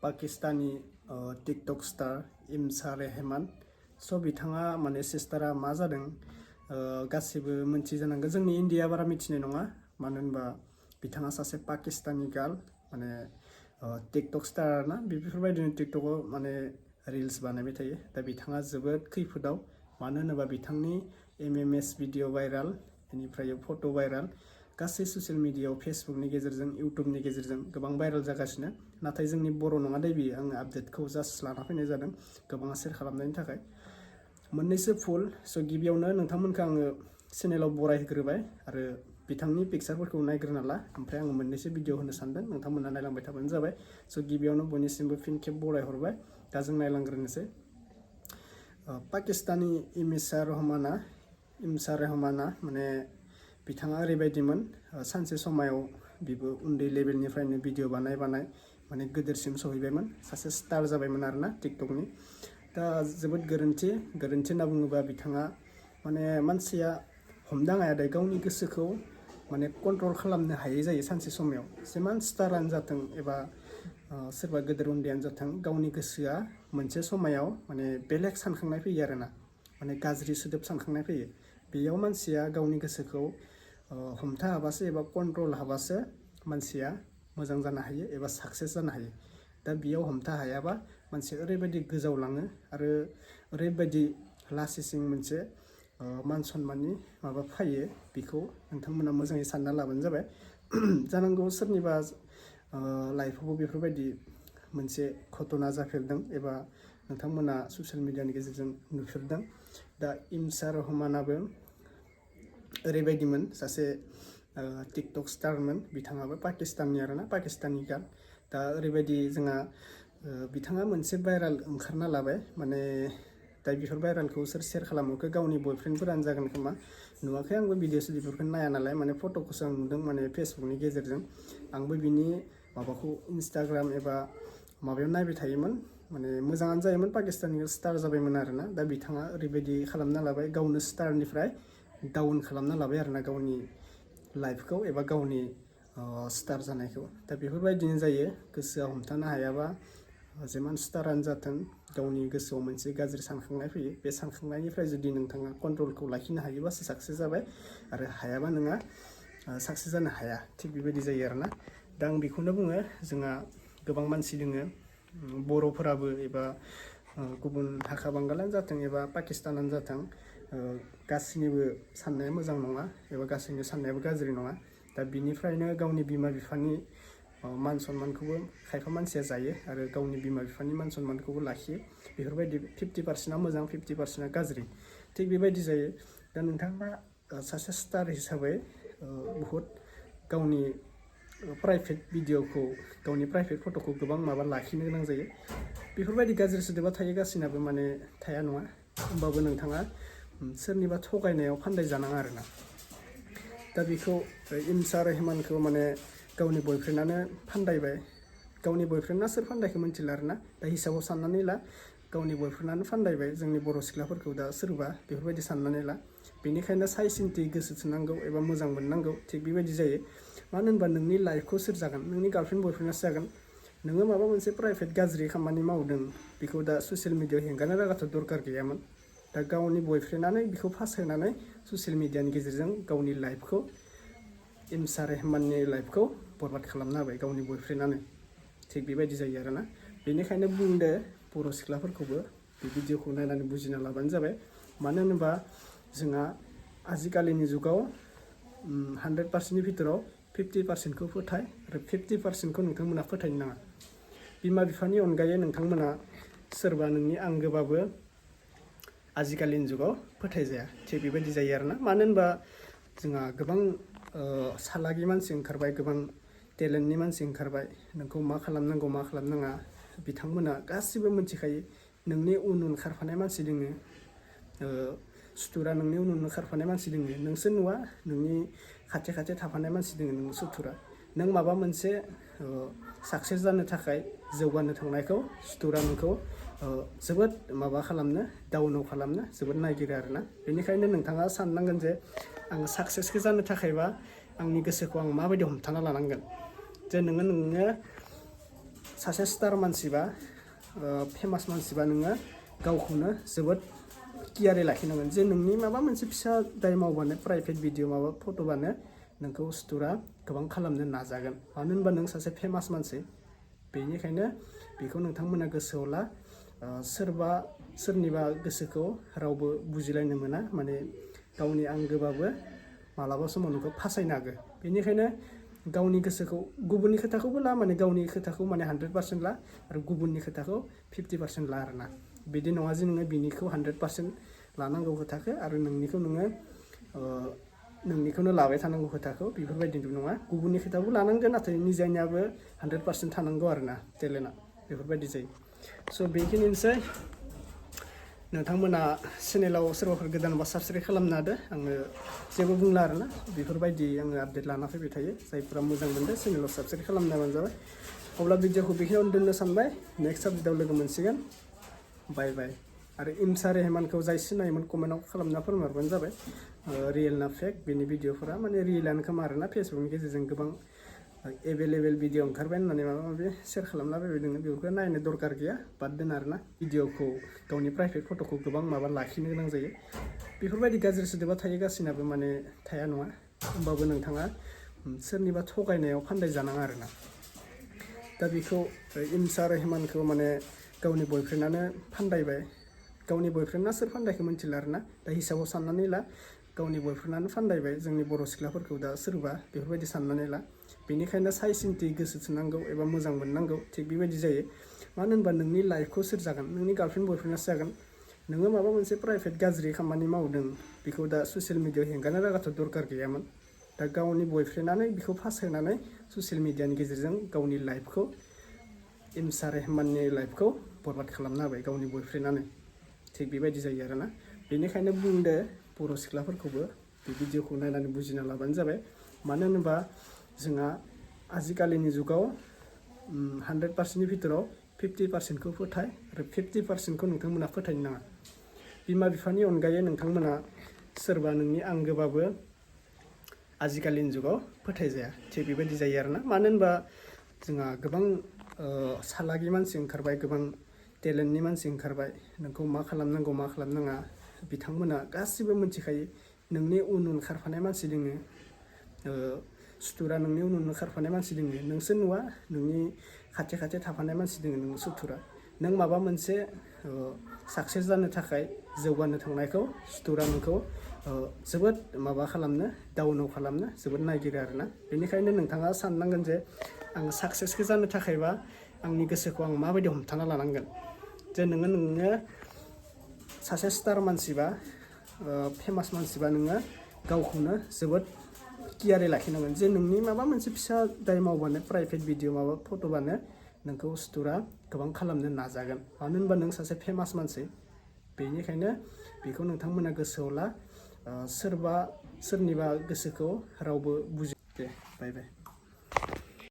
pakistani TikTok star imsha rehman so बिथाङा माने सिस्टारा मा जादों गासिबो मोनथि जानांगौ जोंनि इन्डिया बारा मिथिनाय नङा मानो होनबा बिथाङा सासे पाकिस्तानी गार्ल माने टिकटक स्टार ना बेफोरबायदिनो टिकटकआव माने रिल्स बानायबाय थायो दा बिथाङा जोबोद खैफोदाव मानो होनोबा बिथांनि MMS भिडिअ भाइराल बेनिफ्राय फट' भाइराल गासै ससियेल मिडियायाव फेसबुकनि गेजेरजों इउटुबनि गेजेरजों गोबां भाइराल जागासिनो नाथाय जोंनि बर' नङा दे बियो आङो आपडेटखौ जास्ट लाना फैनाय जादों गोबाङा शेयार खालामनायनि थाखाय मोननैसो फुल स' गिबियावनो नोंथांमोनखौ आङो चेनेलाव बरायग्रोबाय आरो बिथांनि पिक्चारफोरखौ नायग्रोना ला ओमफ्राय आङो मोननैसो भिडिअ होनो सानदों नोंथांमोना नायलांबाय थाबानो जाबाय स' गिबियावनो बयनिसिमबो फिन खेब बरायहरबाय दा जों नायलांग्रोनोसै पाकिस्तानी इमसा रहमाना माने बिथाङा ओरैबायदिमोन सानसे समायाव बिबो उन्दै लेभेलनिफ्रायनो भिडिअ बानाय माने गोदोरसिम सहैबायमोन सासे स्टार जाबायमोन आरोना टिकटकनि दा जोबोद गोरोन्थि होनना बुङोबा बिथाङा माने मानसिया हमदां हाया दे गावनि गोसोखौ माने कन्ट्रल खालामनो हायै जायो सानसे समायाव जेमान स्टारानो जाथों एबा सोरबा गेदेर उन्दैयानो जाथों गावनि गोसोआ मोनसे समायाव माने बेलेग सानखांनाय फैयो आरोना माने गाज्रि सोदोब सानखांनाय फैयो बेयाव मानसिया गावनि गोसोखौ हमथा हाबासो एबा कन्ट्रल हाबासो मानसिया मोजां जानो हायो एबा साक्सेस जानो हायो दा बेयाव हमथा हायाबा मानसिया ओरैबायदि गोजावलाङो आरो ओरैबायदि लासिसिं मोनसे मान सनमाननि माबा फैयो बेखौ नोंथांमोना मोजाङै सानना लाबानो जाबाय जानांगौ सोरनिबा लाइफआवबो बेफोरबायदि मोनसे घटना जाफेरदों एबा नोंथांमोना ससियेल मिडियानि गेजेरजों नुफेरदों दा इमसा रहमानाबो ओरैबायदिमोन सासे टिकटक स्टारमोन बिथाङाबो पाकिस्ताननि आरोना पाकिस्तानी गार्ल दा ओरैबायदि जोंहा बिथाङा मोनसे भाइराल ओंखारना लाबाय माने दा बेफोर भाइरालखौ सोर शेयार खालामोखो गावनि बयफ्रेन्डफोरानो जागोन खोमा नुवाखै आंबो भिडिअ सिडिअफोरखौ नाया नालाय माने फट'खौसो आं नुदों माने फेसबुकनि गेजेरजों आंबो बिनि माबाखौ इन्स्टाग्राम एबा माबायाव नायबाय थायोमोन माने मोजाङानो जायोमोन पाकिस्तानी स्टार जाबायमोन आरोना दा बिथाङा ओरैबायदि खालामना लाबाय गावनो स्टारनिफ्राय डाउन खालामना लाबाय आरोना गावनि लाइफखौ एबा गावनि स्टार जानायखौ दा बेफोरबायदिनो जायो गोसोआ हमथानो हायाबा जेमान स्टारानो जाथों गावनि गोसोआव मोनसे गाज्रि सानखांनाय फैयो बे सानखांनायनिफ्राय जुदि नोंथाङा कन्ट्रलखौ लाखिनो हायोबासो साक्सेस जाबाय आरो हायाबा नोंहा साक्सेस जानो हाया थिग बेबायदि जायो आरोना दा आं बेखौनो बुङो जोंहा गोबां मानसि दोङो बर'फोराबो एबा गुबुन हाखा बांगालानो जाथों एबा पाकिस्तानानो जाथों गासैनिबो साननाया मोजां नङा एबा गासैनि साननायाबो गाज्रि नङा दा बिनिफ्रायनो गावनि बिमा बिफानि मान सनमानखौबो खायफा मानसिया जायो आरो गावनि बिमा बिफानि मान सनमानखौबो लाखियो बेफोरबायदि 50%आ मोजां 50%आ गाज्रि थिग बेबायदि जायो दा नोंथाङा सासे स्टार हिसाबै बहुद गावनि प्राइभेट भिडिअखौ गावनि प्राइभेट फट'खौ गोबां माबा लाखिनो गोनां जायो बेफोरबायदि गाज्रि सोदोबा थायो गासिनाबो माने थाया नङा होमबाबो नोंथाङा सोरनिबा थगायनायाव फान्दाय जानाङा आरोना दा बेखौ इमसा रहमानखौ माने गावनि बयफ्रेन्डआनो फान्दायबाय गावनि बयफ्रेन्डआ सोर फान्दायखौ मिथिला आरोना दा हिसाबाव साननानै ला गावनि बयफ्रेन्डआनो फान्दायबाय जोंनि बर' सिख्लाफोरखौ दा सोरबा बेफोरबायदि साननानै ला बेनिखायनो साइ सिन्थि गोसो थोनांगौ एबा मोजां मोननांगौ थिग बेबायदि जायो मानो होनबा नोंनि लाइफखौ सोर जागोन नोंनि गार्लफ्रेन्ड बयफ्रेन्डआसो जागोन नोङो माबा मोनसे प्राइभेट गाज्रि खामानि मावदों बेखौ दा ससियेल मिडियायाव हेंगारनो लागाथ' दरखार गैयामोन दा गावनि बयफ्रेन्डआनो बेखौ फासायनानै ससियेल मिडियानि गेजेरजों गावनि लाइफखौ इमसा रहमाननि लाइफखौ बरबाद खालामना होबाय गावनि बयफ्रेन्डआनो थिग बेबायदि जायो आरोना बेनिखायनो बुंदो बर' सिख्लाफोरखौबो बे भिडिअखौ नायनानै बुजिना लाबानो जाबाय मानो होनोबा जोंहा आजिखालिनि जुगाव 100%नि भितराव 50%खौ फोथाय आरो 50%खौ नोंथांमोना फोथायनो नाङा बिमा बिफानि अनगायै नोंथांमोना सोरबा नोंनि आंगोबाबो आजिखालिनि जुगाव फोथायजाया थिग बेबायदि जायो आरोना मानो होनबा जोंहा गोबां सालागि मानसि ओंखारबाय गोबां टेलेन्टनि मानसि ओंखारबाय नोंखौ मा खालामनांगौ मा खालामनाङा बिथांमोना गासिबो मिथिखायो नोंनि उन खारफानाय मानसि दोङो सुथुरा नोंनि उन खारफानाय मानसि दोङो नोंसो नुवा नोंनि खाथि खाथि थाफानाय मानसि दोङो नों सुथुरा नों माबा मोनसे साक्सेस जानो थाखाय जौगानो थांनायखौ सुथुरा नोंखौ जोबोद माबा खालामनो डाउनाव खालामनो जोबोद नागिरो आरोना बेनिखायनो नोंथाङा साननांगोन जे आं साक्सेसखौ जानो थाखायबा आंनि गोसोखौ आं माबायदि हमथाना लानांगोन जे नोङो सासे स्टार मानसिबा फेमास मानसिबा नोङो गावखौनो जोबोद गियारै लाखिनांगोन जे नोंनि माबा मोनसे फिसा दाय मावबानो प्राइभेट भिडिअ माबा फट'बानो नोंखौ सुथुरा गोबां खालामनो नाजागोन मानो होनबा नों सासे फेमास मानसि बेनिखायनो बेखौ नोंथांमोना गोसोआव ला सोरनिबा गोसोखौ रावबो बुजिलायनो मोना माने गावनि आंगोबाबो मालाबा समाव नोंखौ फासायनो हागौ बेनिखायनो गावनि गोसोखौ गुबुननि खोथाखौबो ला माने गावनि खोथाखौ माने 100% ला आरो गुबुननि खोथाखौ 50% ला आरोना बिदि नङा जे नोङो बिनिखौ 100% लानांगौ खोथाखौ आरो नोंनिखौ नोङो नोंनिखौनो लाबाय थानांगौ खोथाखौ बेफोरबायदिबो नङा गुबुननि खोथाखौ लानांगोन नाथाय निजानियाबो 100% थानांगौ आरोना टेलेन्टआ बेफोरबायदि जायो स' बेखिनिसै नोंथांमोना चेनेलाव सोरबाफोर गोदानबा साबस्क्राइब खालामनो हादो आङो जेबो बुंला आरोना बेफोरबायदि आङो आपडेट लाना फैबाय थायो जायफोरा मोजां मोनदों चेनेलाव साबस्क्राइब खालामनाबानो जाबाय अब्ला भिडिअखौ बेखिनियावनो दोननो सानबाय नेक्स्ट आपडेटआव लोगो मोनसिगोन बाय बाय आरो इमसा रेहमानखौ जाय सिनायोमोन कमेन्टआव खालामना फोरमायहरबानो जाबाय रियेल ना फेक बेनि भिडिअफोरा माने रियेलानो खोमा आरोना फेसबुकनि गेजेरजों गोबां एभेलेबेल भिडिअ ओंखारबाय होननानै माबा माबि शेयार खालामलाबायबाय दोङो बेफोरखौ नायनो दरकार गैया बाद दोन आरोना भिडिअखौ गावनि प्राइभेट फट'खौ गोबां माबा लाखिनो गोनां जायो बेफोरबायदि गाज्रि सोदोबा थायो गासिनाबो माने थाया नङा होमबाबो नोंथाङा सोरनिबा थगायनायाव फान्दाय जानाङा आरोना दा बेखौ इमसा रेहमानखौ माने गावनि बयफ्रेन्डआनो फान्दायबाय गावनि बयफ्रेन्डआ सोर फान्दायखौ मिथिला आरोना दा हिसाबाव साननानै ला गावनि बयफ्रेन्डआनो फान्दायबाय जोंनि बर' सिख्लाफोरखौ दा सोरबा बेफोरबायदि साननानै ला बेनिखायनो साइ सिन्थि गोसो थोनांगौ एबा मोजां मोननांगौ थिग बेबायदि जायो मानो होनबा नोंनि लाइफखौ सोर जागोन नोंनि गार्लफ्रेन्ड बयफ्रेन्डआसो जागोन नोङो माबा मोनसे प्राइभेट गाज्रि खामानि मावदों बेखौ दा ससियेल मिडियायाव हेंगारनो लागाथ' दरकार गैयामोन दा गावनि बयफ्रेन्डआनो बेखौ फासायनानै ससियेल मिडियानि गेजेरजों गावनि लाइफखौ इमसा रेहमाननि लाइफखौ बरबाद खालामना होबाय गावनि बयफ्रेन्डआनो थिग बेबायदि जायो आरोना बेनिखायनो बुंदो बर' सिख्लाफोरखौबो बे भिडिअखौ नायनानै बुजिना लाबानो जाबाय मानो होनोबा जोंहा आजिखालिनि जुगाव 100%नि भितराव 50%खौ फोथाय आरो 50%खौ नोंथांमोना फोथायनो नाङा बिमा बिफानि अनगायै नोंथांमोना सोरबा नोंनि आंगोबाबो आजिखालिनि जुगाव फोथायजाया थिग बेबायदि जायो आरोना मानो होनबा जोंहा गोबां सालागि मानसि ओंखारबाय गोबां टेलेन्टनि मानसि ओंखारबाय नोंखौ मा खालामनांगौ मा खालामनाङा बिथांमोना गासिबो मिथिखायो नोंनि उन उन खारफानाय मानसि दोङो सुथुरा नोंनि उन उन खारफानाय मानसि दोङो नोंसो नुवा नोंनि खाथि खाथि थाफानाय मानसि दोङो नों सुथुरा नों माबा मोनसे साक्सेस जानो थाखाय जौगानो थांनायखौ सुथुरा नोंखौ जोबोद माबा खालामनो डाउनाव खालामनो जोबोद नागिरो आरोना बेनिखायनो नोंथाङा साननांगोन जे आं साक्सेसखौ जानो थाखायबा आंनि गोसोखौ आं माबायदि हमथाना लानांगोन जे नोङो सासे स्टार मानसिबा फेमास मानसिबा नोङो गावखौनो जोबोद गियारै लाखिनांगोन जे नोंनि माबा मोनसे फिसा दाय मावबानो प्राइभेट भिडिअ माबा फट'बानो नोंखौ सुथुरा गोबां खालामनो नाजागोन मानो होनबा नों सासे फेमास मानसि बेनिखायनो बेखौ नोंथांमोना गोसोआव ला सोरनिबा गोसोखौ रावबो बुजि दे बाय बाय